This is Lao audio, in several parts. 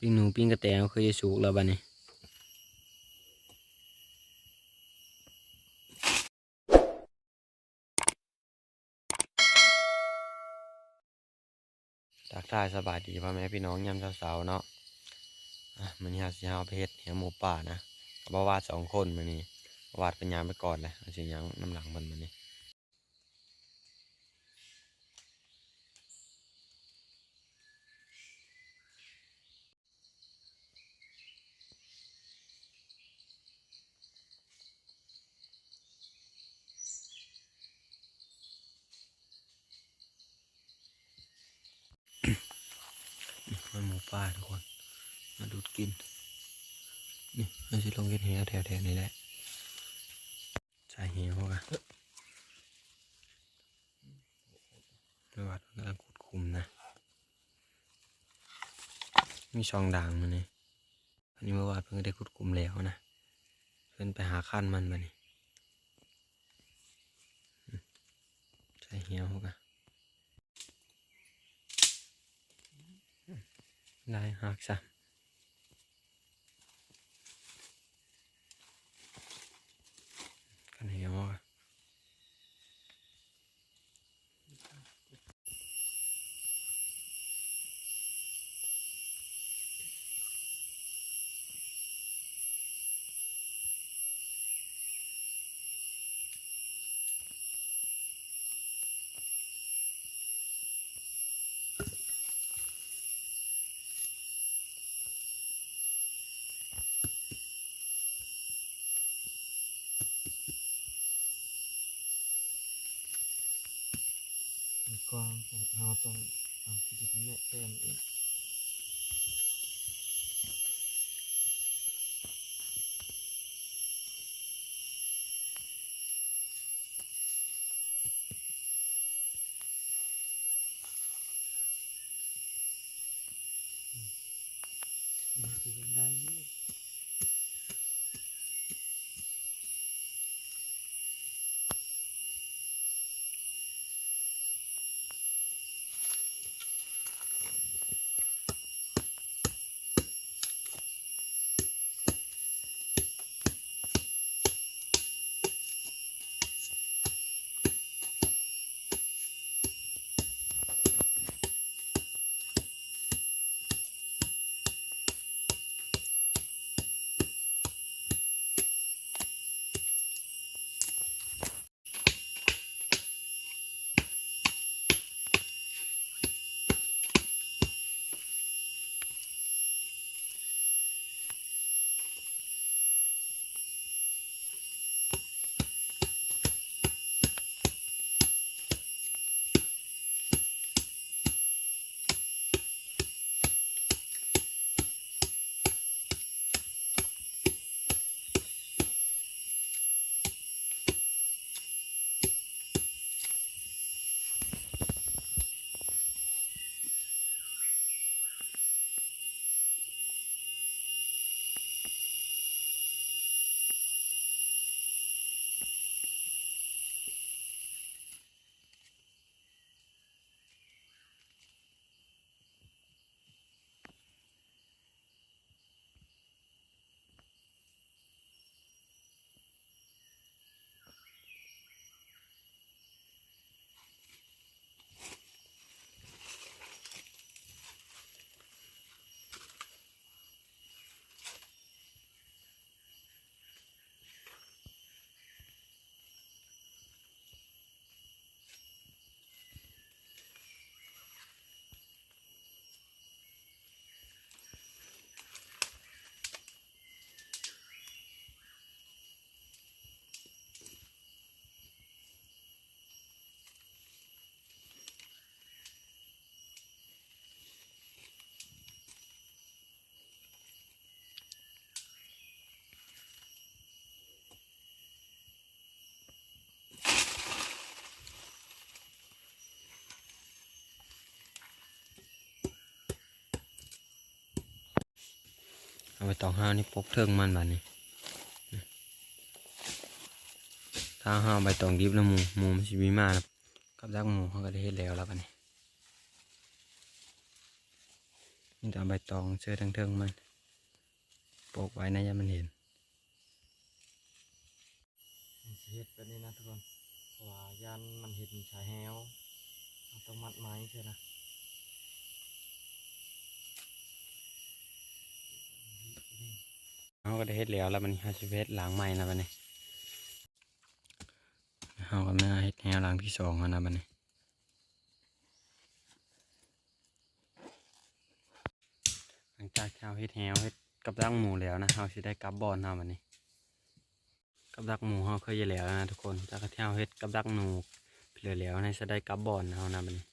ປີ້ງໜູປີ້ງກະແຕກໍຄືຈະສຸກແລ້ວບັດນີ້. ທັກທາຍສະບາຍດີພໍ່ແມ່ພີ່ນ້ອງຍາມເຊົ້າໆເນາະ. ອາ ມື້ນີ້ເຮົາຊິເອົາໄປເຮັດແຫຫມູປ່ານະ ກັບບ່າວວາດສອງຄົນມື້ນີ້. ບ່າວວາດເພິ່ນຍ່າງໄປກ່ອນແຫຼະ ເຮົາຊິຍ່າງນຳຫຼັງເພິ່ນມື້ນີ້. ມັນໝູປ່າທຸກຄົນ ມາດູດກິນ. ນີ້ ເຮົາຊິລົງເຮັດແຫວແຖວໆນີ້ແຫຼະ ສາຍແຫວກະ ແມ່ນວ່າເພິ່ນກຳລັງຂຸດຂຸມນະ ມີສອງດາງມື້ນີ້. ອັນນີ້ເມື່ອວານເພິ່ນກໍໄດ້ຂຸດຂຸມແລ້ວນະ ເພິ່ນໄປຫາຄັນມັນບັດນີ້. ໃສ່ແຫວເຮົາກະ ລາຍຫັກຊະ ຄັນແຫວເຮົາກະ. ກ່ອນເຮົາຕ້ອງເອົາຂີ້ດິນແມະແຕ້ມອີກ. ມັນຊິເຮັດໄດ້ຢູ່. ເອົາໃບຕອງຫ້າວນີ້ປົກເທິງມັນບາດນີ້. ຖ້າເຮົາເອົາໃບຕອງດິບແລ້ວໝູ ໝູມັນຊິມີມານຳ. ກັບດັກໝູເຮົາກໍໄດ້ເຮັດແລ້ວລະບາດນີ້. ມີແຕ່ເອົາໃບຕອງເຊີເທິງໆມັນ ໂປະໄວ້ນະ ຢ້ານມັນເຫັນ. ມັນຊິເຮັດແບບນີ້ນະທຸກຄົນ ເພາະວ່າຢ້ານມັນເຫັນສາຍແຮ້ວ ເຮົາຕ້ອງມັດໄມ້ເທື່ອນະ. ເຮົາກໍໄດ້ເຮັດແລ້ວລະ ບັດນີ້ເຮົາຊິໄປເຮັດຫຼັງໃໝ່ລະບັດນີ້. ເຮົາກໍມາເຮັດແຮ້ວຫຼັງທີສອງຫັ້ນນະບັດນີ້. ຫຼັງຈາກທີ່ເຮົາເຮັດແຮ້ວ ເຮັດກັບດັກໝູແລ້ວນະ ເຮົາຊິໄດ້ກັບບ່ອນເຮົາບັດນີ້. ກັບດັກໝູເຮົາເຄີຍແລ້ວນະທຸກຄົນ. ຈາກທີ່ເຮົາເຮັດກັບດັກໜູແລ້ວ ເຮົາຊິໄດ້ກັບບ່ອນເຮົານະບັດນີ້.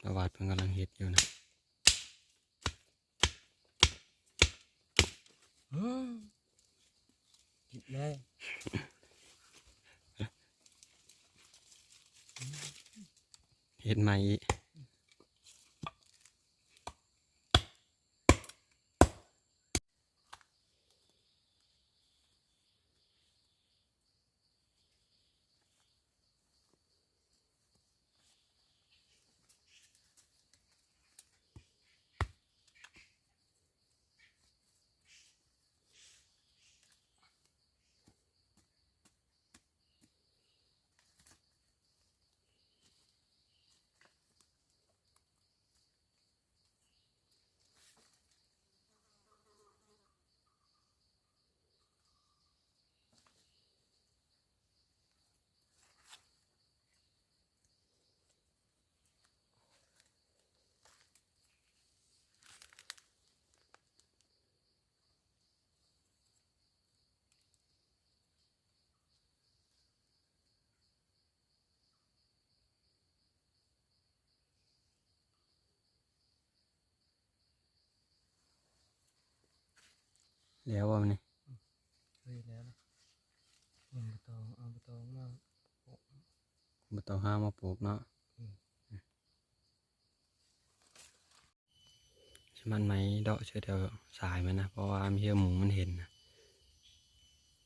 ປະຫວັດເພິ່ນກຳລັງເຮັດຢູ່ນະ. ເຮັດໃໝ່ອີກ. ແລ້ວບໍ່ນີ້? ເຮັດແລ້ວລະ. ເອົາໃບຕອງ ເອົາໃບຕອງມາໂປະ ໃບຕອງຫາມາໂປະເນາະ. ອືມ. ຊິມັດໄມ້ເດາະເທື່ອແຖວສາຍມັນນະ ເພາະວ່າມີເຫື່ອໝູມັນເຫັນນະ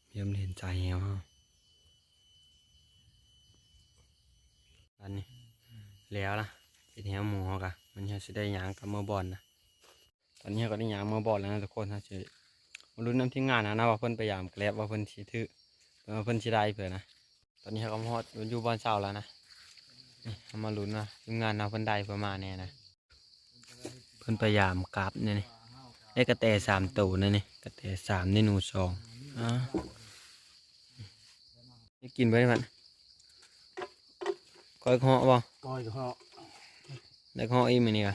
ເຫື່ອມັນເຫັນສາຍແຮ້ວເຮົາ. ອັນນີ້ແລ້ວລະ ເຮັດແຮ້ວໝູເຮົາກະ ມັນຍັງຊິໄດ້ຍ່າງກັບເມືອບ່ອນນະ. ຕອນນີ້ເຮົາກໍໄດ້ຍ່າງເມືອບ່ອນແລ້ວນະທຸກຄົນ. ເຮົາຊິມາລຸ້ນນຳທີມງານເຮົານະ ວ່າເພິ່ນໄປຢາມແກລັບ ວ່າເພິ່ນຊິຖືກ ວ່າເພິ່ນຊິໄດ້ເພິ່ນນະ. ຕອນນີ້ເຮົາກໍມາຮອດຢູ່ບ່ອນເຊົ່າແລ້ວນະ. ນີ້ເຮົາມາລຸ້ນວ່າທີມງານເຮົາເພິ່ນໄດ້ເພິ່ນມາແນ່ນະ. ເພິ່ນໄປຢາມກາບແນ່ນີ້ ໄດ້ກະແຕສາມໂຕແນ່ນີ້ ກະແຕສາມ ໄດ້ໜູສອງ. ອາ ໄດ້ກິນບໍ່ໄດ້ມັນ? ກ້ອຍເຫາະບໍ່? ກ້ອຍເຫາະ. ໄດ້ເຫາະອີກມື້ນີ້ກະ.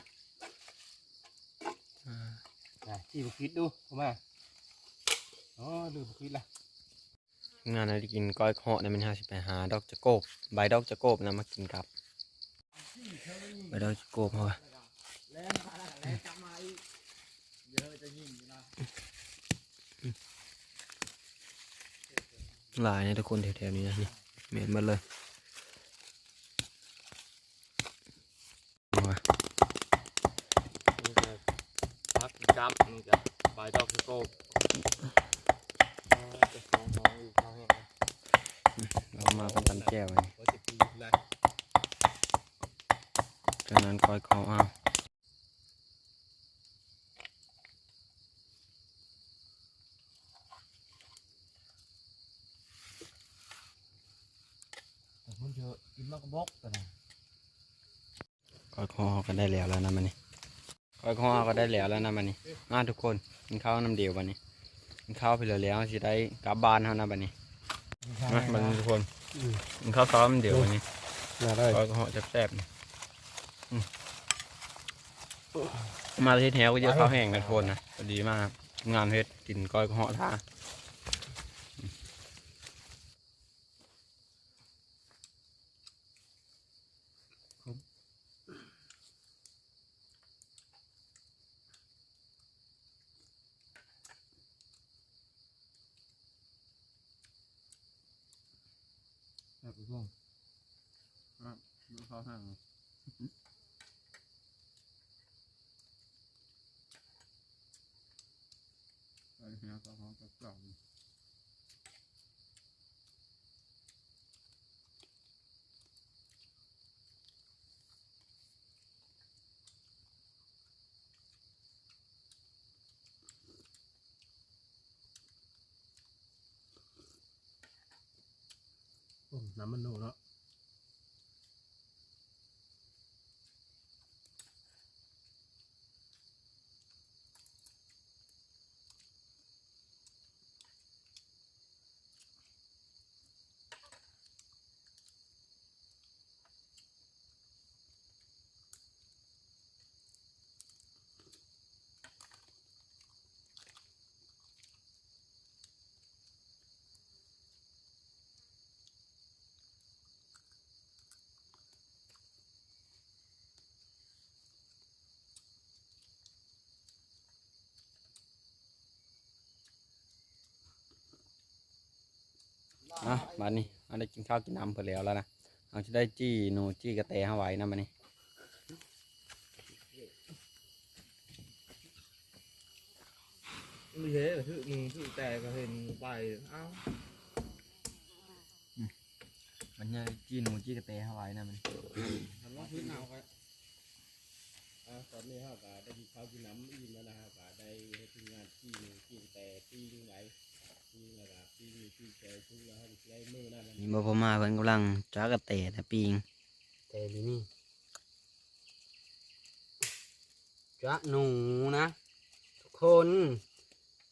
ອາ ຈີ່ບໍ່ຄິດດູ ເຂົ້າມາ. ອໍ ລືມບໍ່ຄິດລະ. ງານເຮົາໄດ້ກິນກ້ອຍເຫາະນະ ແມ່ນເຮົາຊິໄປຫາດອກຈະໂກບ ໃບດອກຈະໂກບນະ ມາກິນກັບ ໃບດອກຈະໂກບເຮົາ. ຫຼາຍນະທຸກຄົນ ແຖວໆນີ້ນະ ນີ້ແມ່ນເບິດເລີຍ. ນີ້ກະຜັກກັບ ນີ້ກະໃບດອກສະໂກບ. ເອົາມາກັບຕຳແຈ່ວນີ້ ຈາກນັ້ນກ້ອຍເຫາະເຮົາ. ມັນເຍອະ ກິນມາກະບົກຕະນະ. ກ້ອຍເຫາະເຮົາກໍໄດ້ແລ້ວແລ້ວນະບັດນີ້ ກ້ອຍເຫາະເຮົາກໍໄດ້ແລ້ວແລ້ວນະບັດນີ້. ມາທຸກຄົນ ກິນເຂົ້ານຳດຽວບັດນີ້ ກິນເຂົ້າໄປແລ້ວໆ ເຮົາຊິໄດ້ກັບບ້ານເຮົານະບັດນີ້. ມາບັດນີ້ທຸກຄົນ ອືມ ກິນເຂົ້າເຊົ້ານຳດຽວບັດນີ້. ມາເດີ ກ້ອຍເຫາະແຊບໆນີ້. ອືມ ມາເຮັດແຮ້ວກໍເຈີເຂົ້າແຫ້ງກັນໂພດນະ ພໍດີມາ ງານເຮັດກິນກ້ອຍເຫາະທ່າ. ແຊບທຸກຄົນ ແຊບ ເບິ່ງເຂົ້າແຫ້ງເລີຍ. ໄປເຮືອກໍຮ້ອນຈັບໆ. ນ້ຳມັນໜູເນາະ. ອ່ະ ບາດນີ້ເຮົາໄດ້ກິນເຂົ້າກິນນ້ຳເພິ່ນແລ້ວລະນະ ເຮົາຈະໄດ້ຈີ່ໜູຈີ່ກະແຕເຮົາໄວ້ນຳບາດນີ້. ນີ້ເດ້ ຖືກໜູຖືກແຕກໍເຫັນໄປ ເອົ້າ ອືມ ມັນຍັງຈີ່ໜູຈີ່ກະແຕເຮົາໄວ້ນຳບາດນີ້. ຄັນວ່າຄືເອົາກໍ ອ່າ ຕອນນີ້ເຮົາກໍໄດ້ກິນເຂົ້າກິນນ້ຳອີ່ມແລ້ວນະ ເຮົາກໍໄດ້ເຮັດງານຈີ່ໜູຈີ່ແຕ່ປີ້ງໄວ້ ປີ້ງແລ້ວກໍປີ້ງໜູປີ້ງແຕ່ສຸກແລ້ວ ເຮົາກໍຊິໄດ້ມື້ນັ້ນ. ນີ້ບໍ່ພໍມາເພິ່ນກຳລັງຈະກະແຕນະປີ້ງ ແຕ່ຢູ່ນີ້ ຈະໜູນະທຸກຄົນ.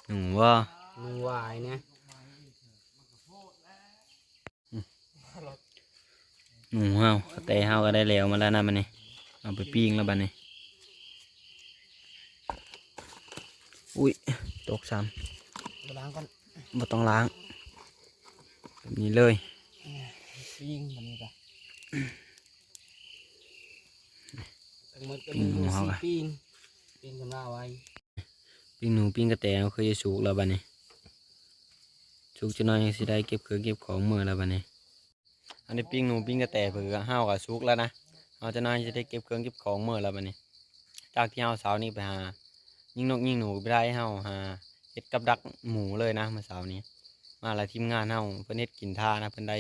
ໜູບໍ່? ໜູຫວາຍນະ. ໜູເຮົາ ກະແຕເຮົາກໍໄດ້ແລ້ວມາແລ້ວນະບາດນີ້ ເອົາໄປປີ້ງແລ້ວບາດນີ້. ອຸ້ຍ ຕົກຊ້ຳ ໄປລ້າງກ່ອນ ບໍ່ຕ້ອງລ້າງ ແບບນີ້ເລີຍ ປີ້ງບາດນີ້ກະ ປີ້ງໜູເຮົາກະ ປີ້ງ ປີ້ງຊຳລະໄວ້. ປີ້ງໜູປີ້ງກະແຕເຮົາຄືຈະສຸກແລ້ວບາດນີ້ ສຸກຈັກໜ້ອຍຈັ່ງຊິໄດ້ເກັບເຄື່ອງເກັບຂອງເມືອແລ້ວບາດນີ້. ອັນນີ້ປີ້ງໜູປີ້ງກະແຕເພິ່ນກະ ເຮົາກະສຸກແລ້ວນະ ເຮົາຈັກໜ້ອຍຊິໄດ້ເກັບເຄື່ອງເກັບຂອງເມືອແລ້ວບາດນີ້. ຈາກທີ່ເຮົາເຊົ້ານີ້ໄປຫາຍິງນົກຍິງໜູກໍບໍ່ໄດ້ ເຮົາຫາເຮັດກັບດັກໝູເລີຍນະ ມື້ເຊົ້ານີ້ ມາແລ້ວທີມງານເຮົາເພິ່ນເຮັດກິນຖ້ານະ ເພິ່ນໄດ້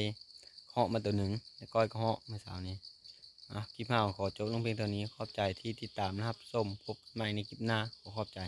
ເຫາະມາໂຕໜຶ່ງ ແລ້ວກ້ອຍກໍເຫາະມື້ເຊົ້ານີ້. ອ່ະ ຄລິບເຮົາຂໍຈົບລົງພຽງເທົ່ານີ້ ຂອບໃຈທີ່ຕິດຕາມ ແລະ ຮັບຊົມ ພົບກັນໃໝ່ໃນຄລິບໜ້າ ຂໍຂອບໃຈ.